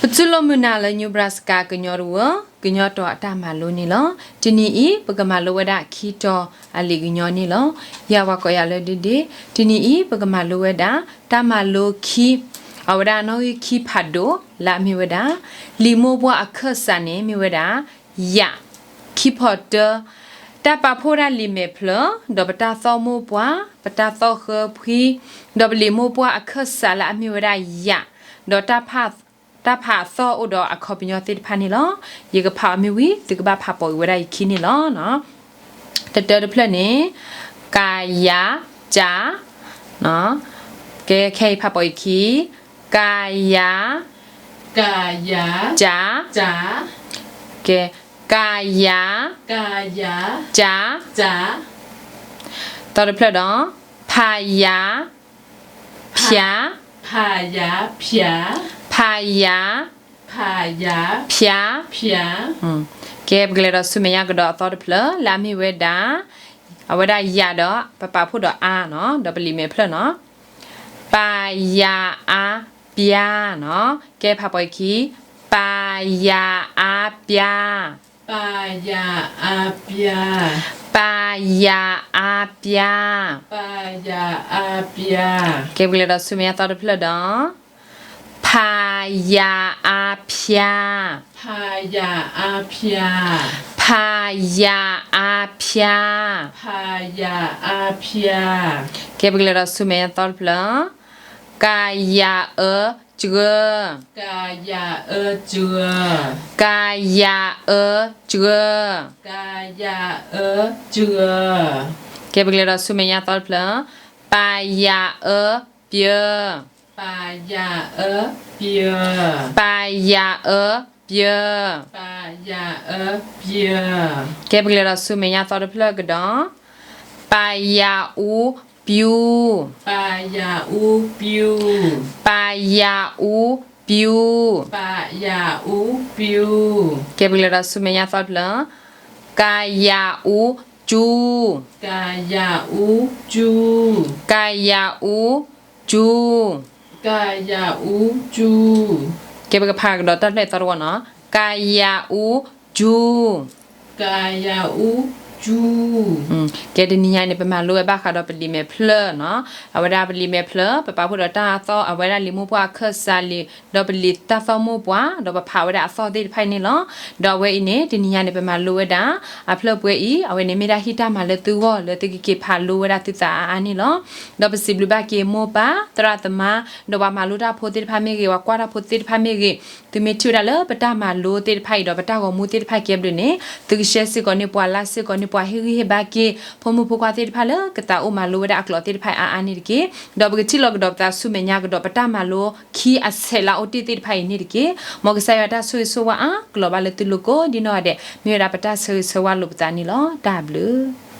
ပတူၢ်လိာ်မုာ်နၤလၢ Nebraska ကညီတဝၢ ကညီတီၤအတၢ်မၤလိန့ၣ်လီၤ. တနံၤအံၤ ပကမၤလိဝဲဒၣ်ခံတီၤအလံာ်ကညီန့ၣ်လီၤ. ယၤဝၤကိးယၤလၢဒ့ဒ့, တနံၤအံၤ ပကမၤလိဝဲဒၣ် တၢ်မၤလိခံ အဝဲဒၣ်နီၣ်ဂံၢ်ခံဖးဒိၣ် လၢအမ့ၢ်ဝဲဒၣ် လံာ်မိၢ်ပှၢ်အခၢၣ်စးန့ၣ် မ့ၢ်ဝဲဒၣ် ယး, ခံဖီတၢ, တၢ်ပာ်ဖှိၣ်ဒၣ်လံာ်မဲာ်ဖျၢၣ်, ဒီးပတၢ်သီၣ်မိၢ်ပှၢ်, ပတၢ်သီၣ်ဃၢဖှံ, ဒီးပလံာ်မိၢ်ပှၢ်အခၢၣ်စးလၢအမ့ၢ်ဝဲဒၣ်ယး, ဒီး တၢ်ဖးအသီၣ်အိၣ်ဒီးအခီပညီသ့ၣ်တဖၣ်န့ၣ်လီၤ. ယကဖးအီၤမ့ၢ်ဝံၤ သုကဘၣ်ဖးပိာ်က့ၤဝဲဒၣ်ယခံန့ၣ်လီၤ. တတၢတဖျၢၣ်န့ၣ် ကယး, ကး, ကဲ ခဲအံၤဖးပိာ်ယခံ, ကယး, ကး, ကယး, ကး, သီတဖျၢၣ်ဒီး ဖးယး, ဖၠး, ဖးယး, ဖၠး, ကဲ ပကလဲၤဒီးဆူမဲာ်ညါကဒီးအသီတဖျၢၣ် လၢအမ့ၢ်ဝဲဒၣ် အဝဲဒၣ်ယးဒီး ပပာ်ဖှိၣ်ဒီးအါနီၤ ဒီးပလံာ်မဲာ်ဖျၢၣ်နီၤ ပယးအါပျါနီၤ ကဲဖးပိာ်ယခံ ပယးအါပျါ ပယးအါပျါ ပယးအါပျါ ပယးအါပျါ ကဲပကလဲၤဒီးဆူမဲာ်ညါသီတဖျၢၣ်ဒီး ဖးယၤအါဖၠါ ဖးယၤအါဖၠါ ဖးယၤအါဖၠါ ဖးယၤအါဖၠါ ကဲပကလဲၤဒီးဆူမဲာ်ညါသီတဖျၢၣ် ကယၤအၢစှၢ ကယၤအၢစှၢ ကယၤအၢစှၢ ကယၤအၢစှၢ ကဲပကလဲၤဒီးဆူမဲာ်ညါသီတဖျၢၣ် ပယၤအၢပၠၢ ပယၤအၢပၠၢ ပယၤအၢပၠၢ ပယၤအၢပၠၢ ကဲပကလဲၤဒီးဆူမဲာ်ညါသီတဖျၢၣ်ကဒီး ပယၤအူပၠူ ပယၤအူပၠူ ပယၤအူပၠူ ပယၤအူပၠူ ကဲပကလဲၤဒီးဆူမဲာ်ညါသီတဖျၢၣ် ကယၤအူစူ ကယၤအူစူ ကယၤအူစူ ကယၤအူစူ ကဲပကဖးကဒီးတၢ်ဖျၢၣ်အံၤသီတဝီနီၤ ကယၤအူစူ ကယၤအူစူ ကဲတနံၤညါန့ၣ် ပမၤလိဝဲဘၣ်ဃးဒီးပလံာ်မဲာ်ဖျၢၣ်နီၤ အဝဲဒၣ်ပလံာ်မဲာ်ဖျၢၣ် ပပာ်ဖှိၣ်ဒီးတၢ်သီၣ် အဝဲဒၣ်လံာ်မိၢ်ပှၢ်အခၢၣ်စးလံာ် ဒီးပလံာ်တၢ်သီၣ်မိၢ်ပှၢ် ဒီးပဖးဝဲဒၣ်အသီၣ်သ့ၣ်တဖၣ်အံၤန့ၣ်လီၤ. ဒီးအဝဲအံၤန့ၣ် တနံၤညါန့ၣ် ပမၤလိဝဲဒၣ် အဖျၢၣ်ပှဲၤအံၤ အဝဲန့ၣ်မ့ၢ်ဒၣ်ဟံၣ်တၢ်မၤလၢသုဂီၢ်လၢသုကက့ၤဖးလိဝဲဒၣ်သုသးအါအါန့ၣ်လီၤ. ဒီးပစံးဘျုးဘၣ်က့ၤမိၢ်ပၢ် သရၣ်သမါ ဒီးပှၤမၤလိတၢ်ဖိသ့ၣ်တဖၣ်မ့ၢ်ဂ့ၤ ပှၤကွၢ်တၢ်ဖိသ့ၣ်တဖၣ်မ့ၢ်ဂ့ၤ သုမ့ၢ်ထံၣ်ဝဲဒၣ်လၢပတၢ်မၤလိသ့ၣ်တဖၣ်အံၤဒီးပတၢ်ဂီၤမူသ့ၣ်တဖၣ်ကဲဘျုးန့ၣ် သုကshareစ့ၢ်ကီးန့ၢ်ပှၤ likeစ့ၢ်ကီးန့ၢ်ပှၤ ဟ့ၣ်ဂံၢ်ဟ့ၣ်ဘါက့ၤ ဖိမုၣ်ဖိခွါသ့ၣ်တဖၣ်လၢကသးအိၣ်မၤလိဝဲဒၣ်အကျိာ်သ့ၣ်တဖၣ်အါအါန့ၣ်တက့ၢ်. ဒီးပကထံၣ်လိာ်ကဒီးပသးဆူမဲာ်ညါကဒီးပတၢ်မၤလိခံအဆဲးလၢအအိၣ်တ့ၢ်သ့ၣ်တဖၣ်အံၤန့ၣ်တက့ၢ်. မ်ကစၢ်ယွၤတၢ်ဆိၣ်ဂ့ၤဆိၣ်ဝါအါကလီၤဘၣ်လၢသုလိၤကိးဒ်နီၢ်ဂၤဒဲး မ့ၢ်ဝဲဒၣ်ပတၢ်ဆၢဂ့ၤဆၢဝါလိာ်ပသးန့ၣ်လီၤ. တၢ်ဘျုး